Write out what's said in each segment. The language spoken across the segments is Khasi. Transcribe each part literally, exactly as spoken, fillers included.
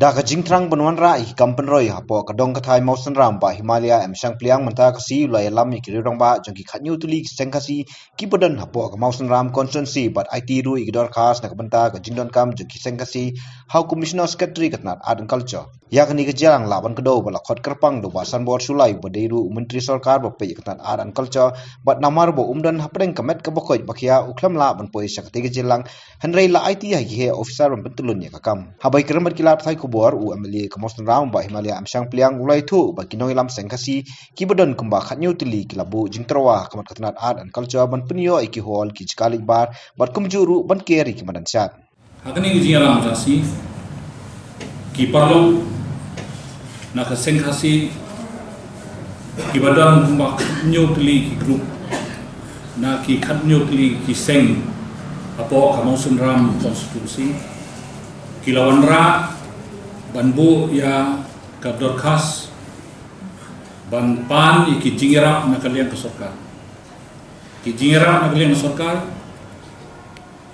Da ka jingthrang ban wanrah ïa ki kam pynroi hapoh ka dong ka thaiñ Mawsynram, Bah Himalaya M Shangpliang mynta ka sngi u la ïalam ïa ki rangbah jong ki khatñiew tylli ki seng Khasi kiba don hapoh ka Mawsynram constituency bad aiti ruh ïa ki dorkhas na ka bynta ka jingdonkam jong ki seng Khasi ha u Commissioner Secretary ka tnat Art and Culture. Ïa kane ka jingïalang lah ban kdew bad la khot kyrpang da u Bah Sanbor Shullai uba dei ruh u Myntri Sorkar ba peit ïa ka tnat Art and Culture, bad namar ba um don hapdeng ka met kaba koit ba khia u khlem lah ban poi sha katei ka jingïalang, hynrei la aiti ha ki heh officer ban pyntyllun ïa ka kam. Haba ïakren bad ki lad pathai khubor, u M L A ka Mawsynram Bah Himalaya M Shangpliang u la ïathuh ba ki nongïalam seng Khasi kiba don kumba khatñiew tylli ki la buh jingtyrwa ha khmat ka tnat Art and Culture ban pynïoh ïa ki hall, ki jaka leit-bar bad kumjuh ruh ban ker ïa ki madan shad. Ha kane ka jingïalang mynta ka sngi, ki paralok na ka seng Khasi kiba don kumba khatñiew tylli ki group na ki khatñiew tylli ki seng hapoh ka Mawsynram constituency ki la wanrah ban buh ïa ka dorkhas ban pan ïa ki jingïarap na ka liang ka sorkar. Ki jingïarap na ka liang ka sorkar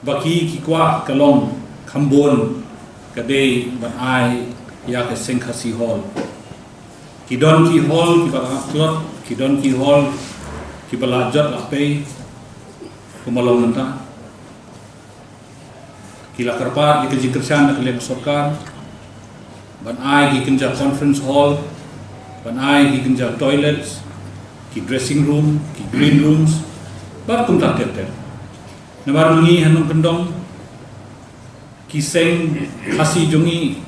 ba ki, ki kwah ka long kham bun ka dei ban ai ïa ka seng Khasi hall. Ki don ki hall kiba la tlot, ki don ki hall kiba la jot la pei, kumba long mynta. Ki la kyrpad ïa ka jingkyrshan na ka liang ka sorkar ban ai ki kynja conference hall, ban ai ki kynja toilets, ki dressing room, ki green rooms, bad kumta ter ter. Namar ma ngi ha nongkyndong, ki seng Khasi jong ngi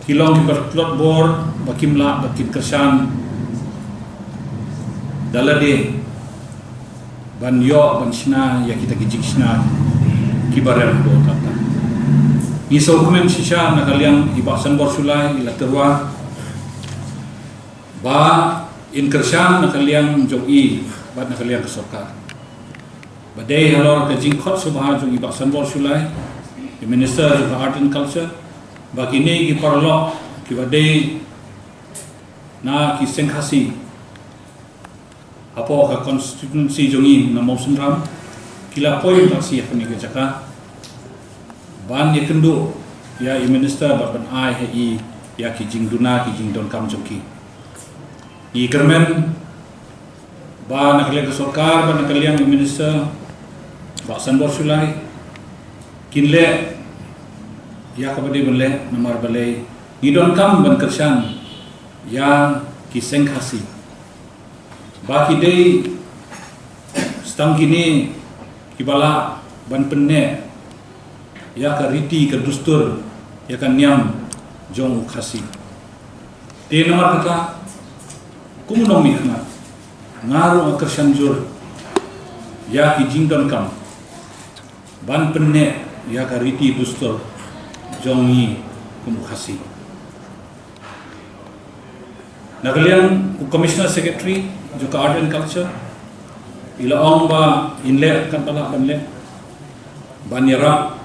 ki long kiba tlot bor ba kim lah ba kin kyrshan da lade ban ïoh ban shna ïa kita ki jingshna kiba rem bor kata. Ngi sngewkmen shisha na ka liang i Bah Sanbor Shullai i la tyrwa ba in kyrshan na ka liang jong i bad na ka liang ka sorkar. Ba dei halor ka jingkhot sngewbha jong i Bah Sanbor Shullai, i Minister jong ka Art and Culture, ba kine ki paralok kiba dei na ki seng Khasi hapoh ka constituency jong i na Mawsynram, ki la poi mynta ka sngi ha kane ka jaka ban ïakynduh ïa i Minister bad ban ai ha i ïa ki jingduna ki jingdonkam jong ki. Ngi kyrmen ba na ka liang ka sorkar bad na ka liang i Minister Bah Sanbor Shullai kin leh ïa kaba dei ban leh, namar balei ngi donkam ban kyrshan ïa ki seng Khasi ba ki dei tang kine kiba lah ban pynneh ïa ka riti ka dustur, ïa ka niam jong u Khasi. Te namar kata, kum u nongmihkhmat, nga ruh nga kyrshan jur ïa ki jingdonkam ban pynneh ïa ka riti dustur jong ngi kum u Khasi. Na ka liang u Commissioner Secretary jong ka Art and Culture i la ong ba in leh katba lah ban leh ban ïarap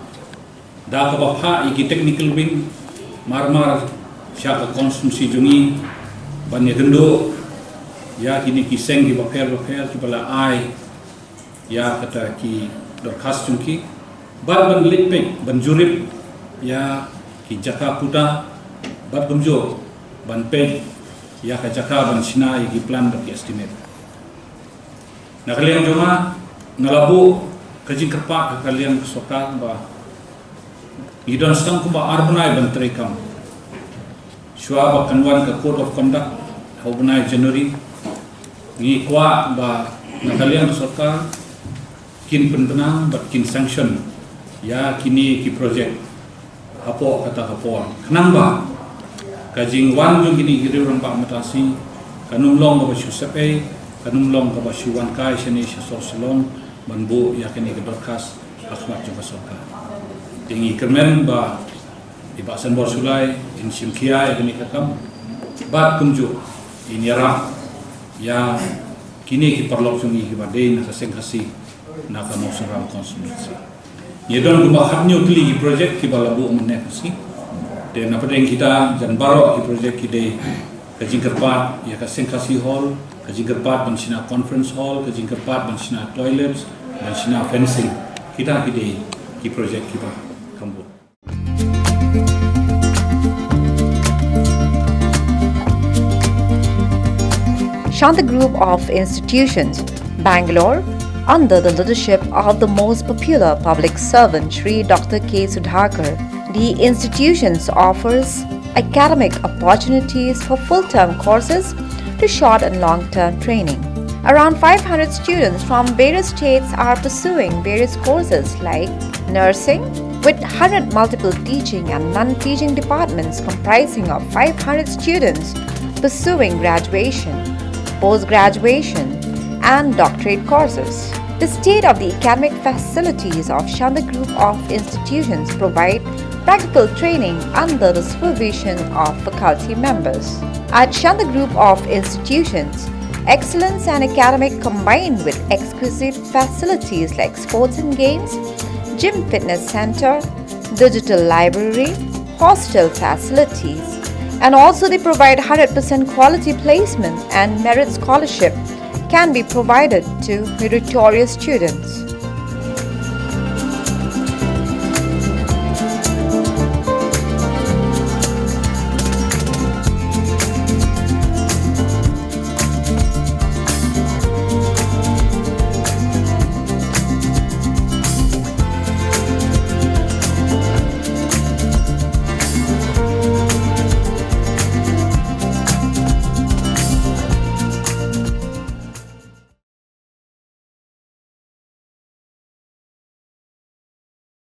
da kaba phah ïa ki technical wing marmar sha ka constituency jong ngi ban ïakynduh ïa kine ki seng kiba pher ba pher kiba la ai ïa kata ki dorkhas jong ki bad ban leit peit ban jurip ïa ki jaka puta bad kumjuh ban peit ïa ka jaka ban shna ïa ki plan bad ki estimate. Na ka liang jong nga, nga la buh ka jingkyrpad ha ka liang ka sorkar ba ngi don tang kumba ar bnai ban treikam. Shuwa ba kan wan ka code of conduct ha u bnai January, ngi kwah ba na ka liang ka sorkar kin pynbna bad kin sanction ïa kine ki project hapoh kata ka por. Khnang ba ka jingwan jong kine ki riew rangbah mynta ka sngi kan ym long kaba shu sep ei, kan ym long kaba shu wan kai shane sha sor Shillong ban buh ïa kane ka dorkhas ha khmat jong ka sorkar. Te ngi kyrmen ba i Bah Sanbor Shullai in shim khia ïa kane ka kam bad kumjuh in ïarap ïa kine ki paralok jong ngi kiba dei na ka seng Khasi na ka Mawsynram constituency. Ngi don kumba khatñiew tylli ki project kiba la buh mynne ka sngi. Te na pdeng kita jan baroh ki project ki dei ka jingkyrpad ïa ka seng Khasi hall, ka jingkyrpad ban shna conference hall, ka jingkyrpad ban shna toilets, ban shna fencing. Kita ki dei ki project kiba kham bun. From the group of institutions, Bangalore, under the leadership of the most popular public servant Shri Doctor K Sudhakar, the institutions offers academic opportunities for full-term courses to short and long-term training. Around five hundred students from various states are pursuing various courses like nursing, with one hundred multiple teaching and non-teaching departments comprising of five hundred students pursuing graduation, post-graduation, and doctorate courses. The state-of-the-academic facilities of Shandong Group of institutions provide practical training under the supervision of faculty members. At Shandong Group of institutions, excellence and academic combined with exquisite facilities like sports and games, gym, fitness center, digital library, hostel facilities, and also they provide one hundred percent quality placement and merit scholarship can be provided to meritorious students.